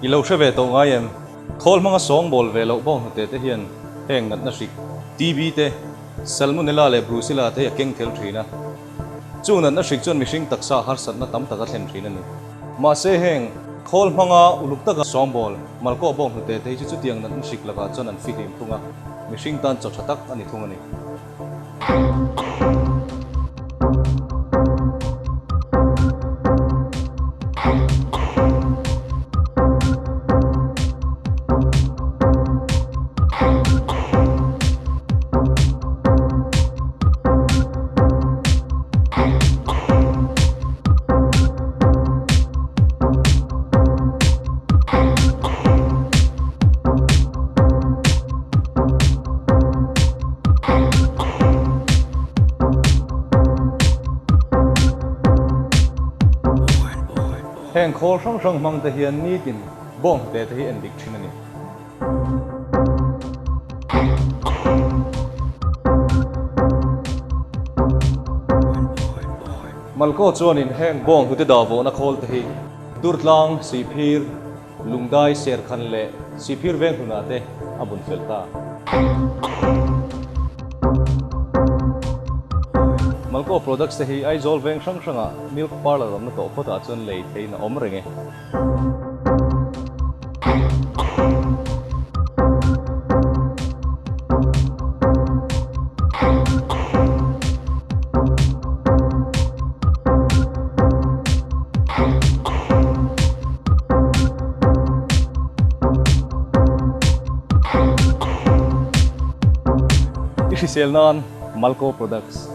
I lo hre ve tawh ngai em? Khawl hmanga sawngbawl ve loh bawng hnute te hian heng natna hrik, TB te, Salmonella leh Brucella te hi a keng tel thin a. Chu natna hrik chuan mihring taksa harsatna tam tak a thlen thin a ni. Mahse heng khawl hmanga uluk taka sawngbawl, malkawh bawng hnute te hi chu chutiang natna hrik lakah chuan an fihlim thung a, mihring tan chaw tha tak a ni thung a ni. Heng khawl hrang hrang hmang te hian nitin bawng hnute te hi en dik thin a ni. Malkaw chuanin heng bawng hnute dah vawhna khawl te hi Durtlang, Sihphir, Lungdai, Serkhan leh Sihphir veng hlunah te a bun fel ta. Malkaw products te hi Aizawl veng hrang hrangah milk parlour awmna tawh phawtah chuan lei theiin a awm reng e. I hrisel nan Malco Products.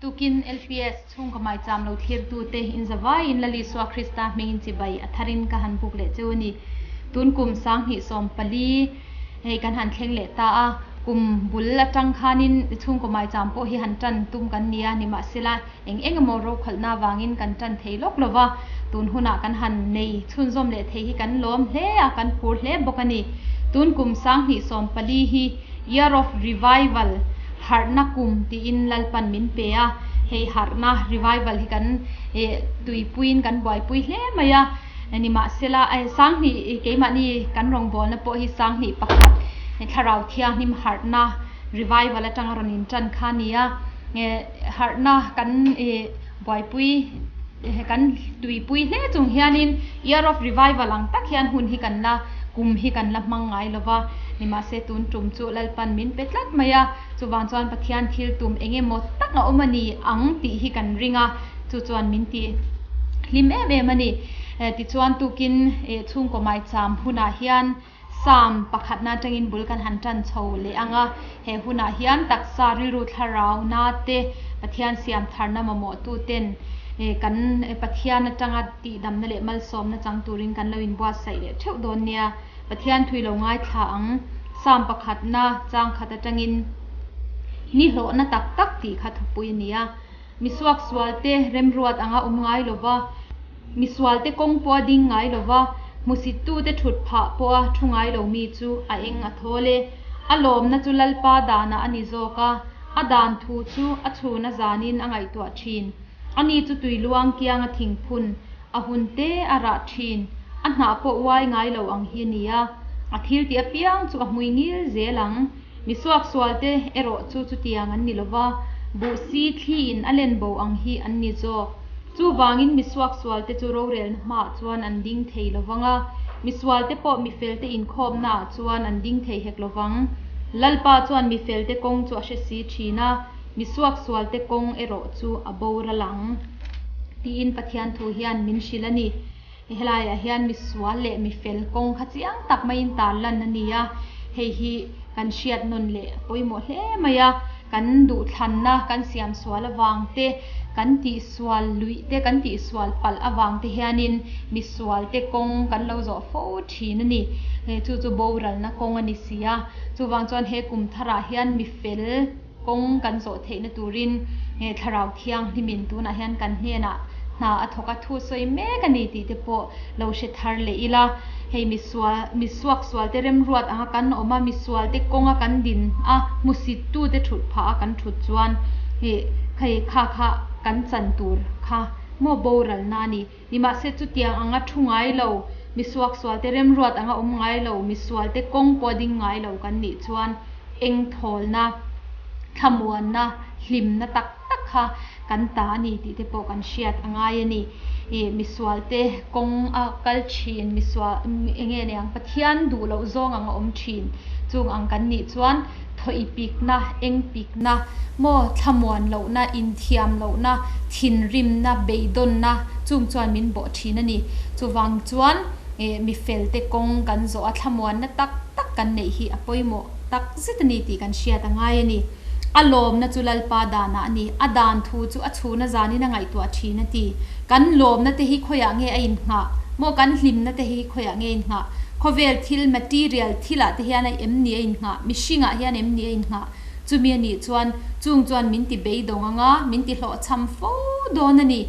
Tukin LPS chhungkaw maicham lo thlirtute inzavaiin Lal Isua Krista hmingin chibai a tharin ka han buk leh cheu a ni. Tun kum 2014 hei kan han thleng leh ta a, kum bul atang khanin chhungkaw maicham pawh hi han tan tum kan ni a, nimahsela Eng eng emaw rokhawlhna avangin kan tan thei lawk lo va, tun hunah kan han nei chhunzawm leh thei hi kan lawm hle a, kan phur hle bawk a ni. Tun kum 2014 hi Year of Revival, Harhna Kum, tiin Lalpan min pe a, hei harhna, revival, hi kan tuipuiin kan buaipui hle mai a, nimahsela 2000 keimahni kan rawngbawlna pawh hi 2001 Thlarau Thianghlim Harhna, Revival, atanga rawn intan kha a ni a. Harhna kan buaipui kan tuipui hle chung hianin Year of Revival ang tak hian hun hi kan la kum hi kan la hmang ngai lo va, nimahse tun tum chu Lalpan min pe tlat mai a, chuvang chuan Pathian thil tum eng emaw tak a awm a ni ang tih hi kan ring a, chu chuan min ti hlim em em a ni. Tichuan tukin chhungkaw maicham hunah hian Psalm pakhatna atangin bul kan han tan chho leh ang a, he hunah hian taksa rilru thlarau na te Pathian siam tharna mamawhtu ten kan Pathian atanga tihdamna leh malsawmna chang turin kan lo inbuatsaih leh theuh dawn nia. Pathian thui lo ngaithla ang. Psalm pakhatna chang khat atangin ni hlawhna tak tak tih kha thupui a ni a. Misuaksualte remruat anga awm ngai lo va, misualte kawng pawha ding ngai lo va, hmusittute thut phah pawha thu ngai lo mi chu a eng a thawl e. A lawmna chu Lalpa danah a ni zawk a, a dan thu chu a chhun a zanin a ngaihtuah thin. Ani chu tui luang kianga thingphun, a hun te a rah thin, a hnah pawh uai ngai lo ang hi a ni a, a thil tih apiang chu a hmui ngil zel ang. Misuaksualte erawh chu chutiang an ni lo va, buh si thliin a len bo ang hi an ni zawk. Chuvangin misuaksualte chu rorelna hmaah chuan an ding thei lo vang a, misualte pawh mifelte inkhawmnaah chuan an ding thei hek lo vang. Lalpa chuan mifelte kawng chu a hre si thin a, misuaksualte kawng erawh chu a boral ang, tiin Pathian thu hian min hrilh a ni. Helaiah hian misual leh mifel kawng kha chiang tak maiin tarlan a ni a, hei hi kan hriat nawn leh a pawimawh hle mai a, kan duhthlanna kan siam sual avang te, kan tihsual luih te, kan tihsual palh avang te hianin misual te kawng kan lo zawh fo thin a ni. Chu chu boralna kawng a ni si a, chuvang chuan he kum tharah hian mifel kawng kan zawh theihna turin Thlarau Thianghlimin tunah hian kan hnenah hna a thawk a, thu sawi mek a ni tih te pawh lo hre thar leh ila. Hei misual, misuak sualte remruat anga kan awm a, misualte kawnga kan din a, hmusittute thut phah a kan thut chuan hei kha kha kan chan tur kha maw boralna a ni. Nimahse chutiang anga thu ngai lo, misuak sualte remruat anga awm ngai lo, misualte kawng pawh ding ngai lo kan nih chuan eng thawlna, thlamuanna, hlimna tak tak kha kan ta a ni tih te pawh kan hriat a ngai a ni. Ih, misualte kawng a kal thin, misual eng nge niang Pathian duh loh zawng anga awm thin chung ang kan nih chuan Thawih pikna, eng pikna, maw thlamuan lohna, inthiam lohna, thinrimna, beidawnna chung chuan min bawh thin a ni. Chuvang chuan mi felte kawng kan zawh a thlamuanna tak tak kan neih hi a pawimawh tak zet a ni tih kan hriat a ngai a ni. A lawmna chu Lalpa danah a ni. A dan thu chu a chhuna zanin a ngaihtuah thin a ti. Kan lawmna te hi khawiah nge a innghah? Maw kan hlimna te hi khawiah nge a innghah? Khawvel thil, material, thilah te hian a em ni a innghah? Mihringah hian em ni a innghah? Chumi a nih chuan chung chuan min ti beidawng anga min ti hlawhchham fo dawn a ni.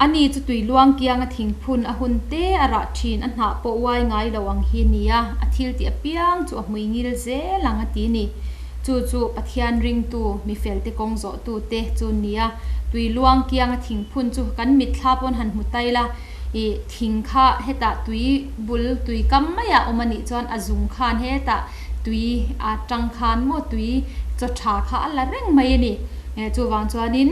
Ani chu tui luang kianga thingphun a hun te a rah thin, a hnah pawh uai ngai lo ang hi nia, a thil tih apiang chu a hmui ngil zel ang a ti ni. Chu chu Pathian ringtu, mifelte kawng zawhtute chu nia. Tui luang kianga thingphun chu kan mitthla pawn han hmu tai la, ih thing kha hetah tui bul tui kam maiah awm a nih chuan a zung khan hetah tui a tang khan maw tui chaw tha kha a la reng mai a ni. Chuvang chuanin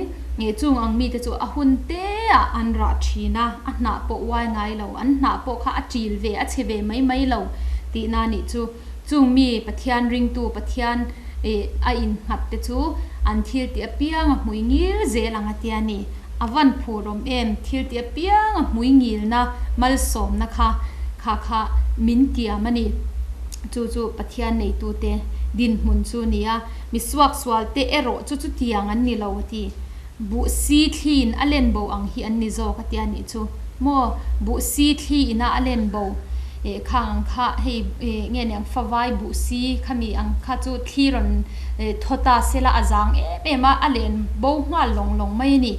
chung ang mite chu a hun teah an rah thin a, a hnah pawh uai ngai lo, an hnah pawh kha a ṭil ve, a chhe ve mai mai lo tihna a nih chu. Chung mi Pathian ringtu Pathian ih a innghat te chu an thil tih apiang a hmui ngil zel ang a tia ni. A van phur awm em, thil tih apiang a hmui ngilna malsawmna kha kha kha min tiam a ni. Chu chu Pathian neitute dinhmun chu ni a, mi suaksual te erawh chu chutiang an ni lo a ti. Buh si thli in a len bo ang hi an ni zawk a tia nih chu maw buh si thli ina a len bo eh khang ang kha hei eh nge niang favai buh si khami ang kha chu thli rawn eh thaw ta sela a zang em em a a len bo nghal lawng lawng mai a ni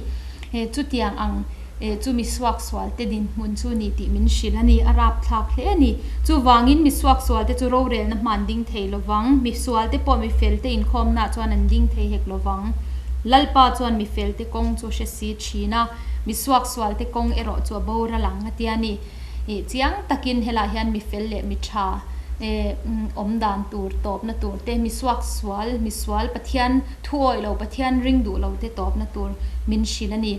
eh chutiang ang eh chu mi suaksual te dinhmun chu ni tih min hrilh a ni a rapthlak hle a ni chuvangin mi suaksual te chu rorelna hma an ding thei lovang mi sual te pawh mi fel te inkhawmnaah chuan an ding thei hek lovang. Lalpa chuan mi felte kawng chu hre si thin a, mi suaksualte kawng erawh chu a boral ang a tia ni. Ih chiang takin helaiah hian mi fel leh mi tha awm dan tur, tawpna tur te, mi suaksual, mi sual Pathian thu awih lo, Pathian ring duh lo te tawpna tur min hrilh a ni.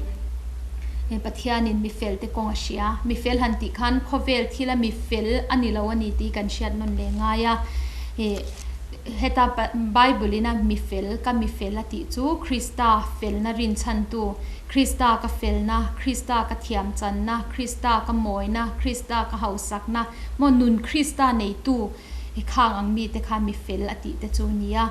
Pathianin mi felte kawng a hria. Mi fel han tih khan khawvel thila mi fel a ni lo a ni tih kan hriat nawn leh ngai a. Heta Bible in a mi fel ka mi fel a tih chu Krista felna rinchhantu, Krista ka felna, Krista ka thiamchanna, Krista ka mawina, Krista ka hausakna, maw nun Krista neitu khang ang mite kha mi fel a tih te chu nia.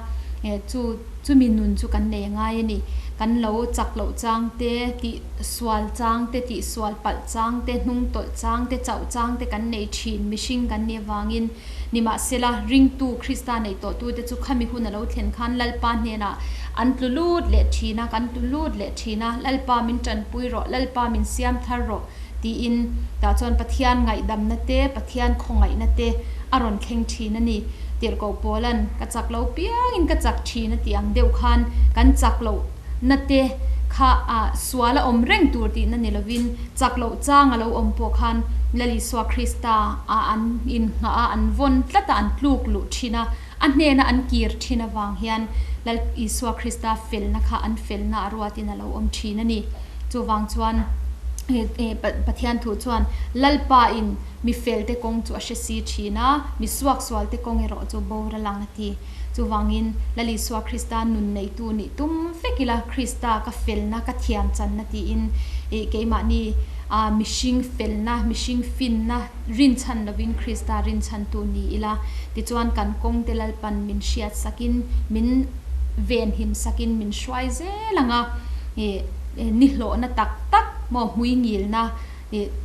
Chu chumi nun chu kan nei ngai a ni. Kan lo chak loh chang te, tih sual chang te, tih sual palh chang te, hnung tawlh chang te, chauh chang te kan nei thin mihring kan nih avangin. Nimahsela, ringtu Krista neih tawhtute chu khami hun a lo thlen khan Lalpa hnenah an tlu lut leh thin a, kan tlu lut leh thin a, Lalpa min tanpui rawh, Lalpa min siam thar rawh tiin tah chuan Pathian ngaihdamna te, Pathian khawngaihna te a rawn thleng thin a ni. Tirhkoh Paula'n ka chak lo piangin ka chak thin a tih ang deuh khan kan chak loh na te kha a sual a awm reng tur tihna ni lovin chak loh chang a lo awm pawh khan Lal Isua Krista a an innghah a, an vawn tlat a, an tluk luh thin a, a hnena an kir thin avang hian Lal Isua Krista felna kha an felna a ruatin a lo awm thin a ni. Chuvang chuan Pathian thu chuan Lalpa in mi felte kawng chu a hre si thin a, mi suaksualte kawng erawh chu boral ang a ti. Chuvangin, Lal Isua Krista nun neitu nih tum vek ila, Krista ka felna, ka thiam channa tiin ih keimahni A mihring felna, mihring finna rinchhan lovin Krista rinchhantu ni ila, tichuan kan kawngte Lalpan min hriat sakin, min venhim sakin min hruai zel ang a, ni hlawhna tak tak maw hmui ngilna,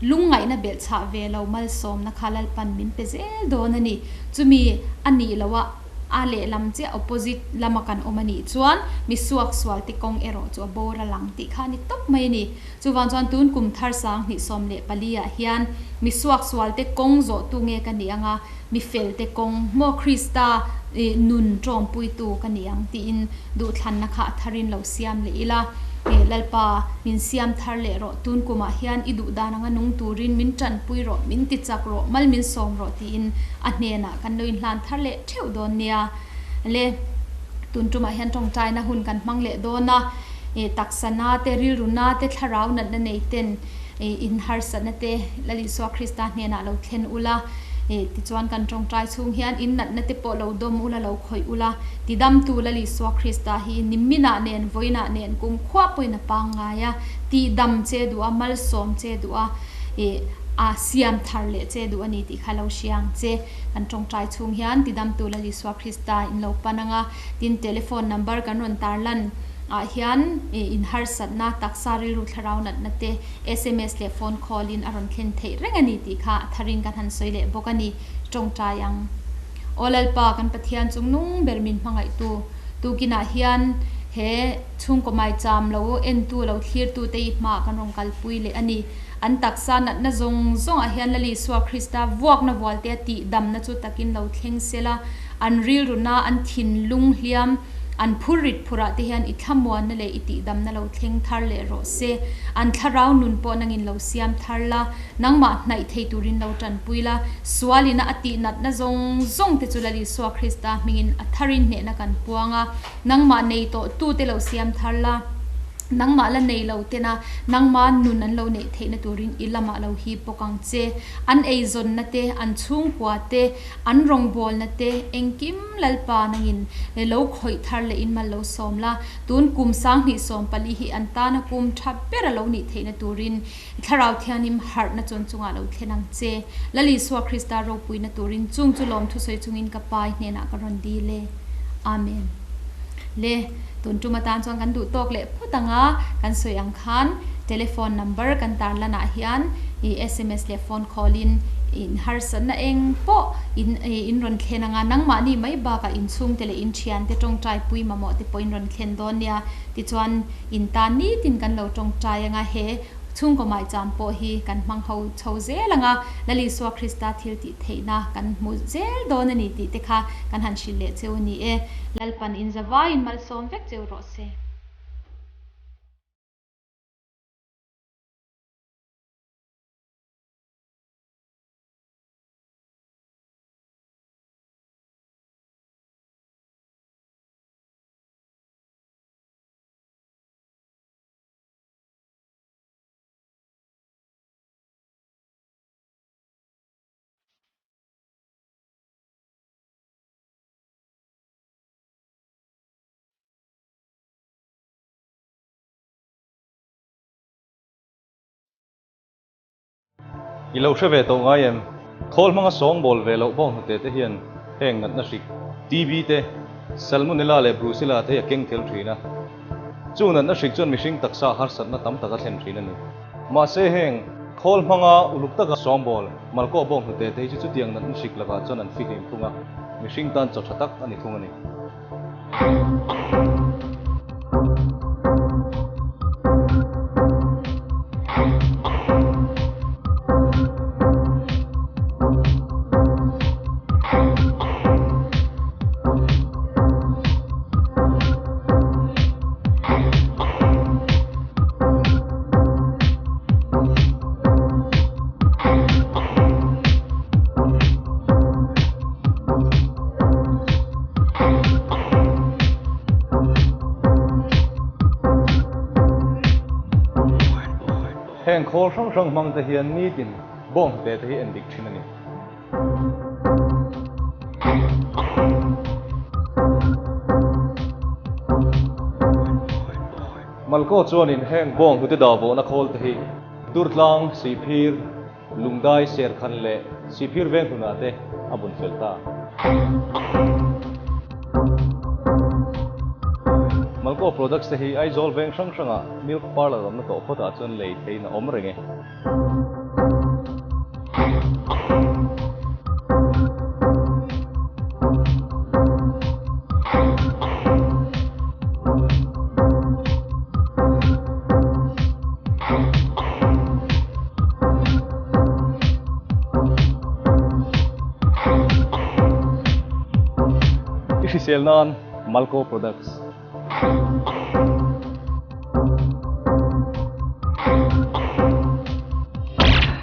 lungngaihna belhchhah ve lo malsawmna kha Lalpan min pe zel dawn a ni. Chumi a nih loh a. A lehlam chiah, opposite, lama kan awm a nih chuan mi suaksual te kawng erawh chu a boral ang tih kha a ni tawp mai a ni. Chuvang chuan tun kum thar 2014 ah hian mi suaksual te kawng zawhtu nge ka nih anga mi fel te kawng maw Krista nun tawmpuitu ka nih ang tiin duhthlanna kha a tharin lo siam leh ila. Lalpa min siam thar leh rawh, tun kumah hian i duh dan anga nung turin min tanpui rawh, min tichak rawh, mal min sawm rawh tiin a hnenah kan lo inhlan thar leh theuh dawn nia. Le, tun tumah hian tawngtaina hun kan hmang leh dawn a, taksa na te, rilru na te, thlarau natna nei ten in harsatna te Lal Isua Krista hnenah lo thlen ula, tichuan kan tawngtai chhung hian in natna te pawh lo dawm ula, lo khawih ula, tidamtu Lal Isua Krista hi niminah nen, vawiinah nen kumkhua pawhin a pangngai a, tihdam che duh a, malsawm che duh a, a siam thar leh che duh a ni tih kha lo hria ang che. Kan tawngtai chhung hian tidamtu Lal Isua Krista in lo pan ang a, tin telephone number kan rawn tarlan ah hian in harsatna, taksa rilru thlarau natna te sms leh phone call in a rawn thlen theih reng a ni tih kha a tharin kan han sawi leh bawk a ni. Tawngtai ang. Aw Lalpa kan Pathian chung nung ber min hmangaihtu tukinah hian he chhungkaw maicham lo entu lo thlirtu te i hmaah kan rawn kalpui leh a ni. An taksa natna zawng zawngah hian Lal Isua Krista vuakna vualte a tihdamna chu takin lo thleng sela, an rilruna, an thinlung hliam, an phur rit phurah te hian i thlamuanna leh i tihdamna lo thleng thar leh rawh se. An thlarau nun pawh nangin lo siam thar la, nangmah hnaih thei turin lo tanpui la, sualina a tihnatna zawng zawng te chu Lal Isua Krista hmingin a tharin hnehna kan puang a, nangmah nei tawh tute lo siam thar la. Nangmah la nei lo tena nangma nun an lo neih theihna turin i lamah lo hip bawk ang che. An eizawnna te, an chhungkua te, an rawngbawlna te, engkim Lalpa nangin lo khawih thar leh in mal lo sawm la. Tun kum 2014 hi an tana kum tha ber a lo nih theihna turin Thlarau Thianghlim harhna chuan chungah lo thlen ang che. Lal Isua Krista ropuina turin chung chu lawmthusawi chungin ka Pa i hnenah ka rawn dil e. Amen. Le, tun tum atan chuan kan duh tawk leh phawt ang a, kan sawi ang khan telephone number kan tarlan ah hian i sms leh phone call in in harsatna eng pawh in in rawn thlen ang a, nangmahni mai bakah inchhungte leh inthiante tawngtai pui mamawh te pawh in rawn thlen dawn nia. Tichuan in tan nitin kan lo tawngtai ang a, he chhungkaw maicham pawh hi kan hmang ho chho zel ang a, Lal Isua Krista thil tih theihna kan hmu zel dawn a ni tih te kha kan han hrilh leh cheu a ni e. Lalpan inzavaiin malsawm vek cheu rawh se. I lo hre ve tawh ngai em? Khawl hmanga sawngbawl ve loh bawng hnute te hian heng natna hrik, TB te, Salmonella leh Brucella te hi a keng tel thin a. Chu natna hrik chuan mihring taksa harsatna tam tak a thlen thin a ni. Mahse heng khawl hmanga uluk taka sawngbawl, malkawh bawng hnute te hi chu chutiang natna hrik lakah chuan an fihlim thung a, mihring tan chaw tha tak a ni thung a ni. Heng khawl hrang hrang hmang te hian nitin bawng hnute te hi en dik thin a ni. Malkaw chuanin heng bawng hnute dah vawhna khawl te hi. Durtlang, Sihphir, Lungdai, Serkhan leh Sihphir veng hlunah te a bun fel ta. Malco Products te hi Aizawl veng hrang hrangah Milk Parlour awmna tawh phawtah chuan lei theiin a awm reng e. I hrisel nan Malco Products.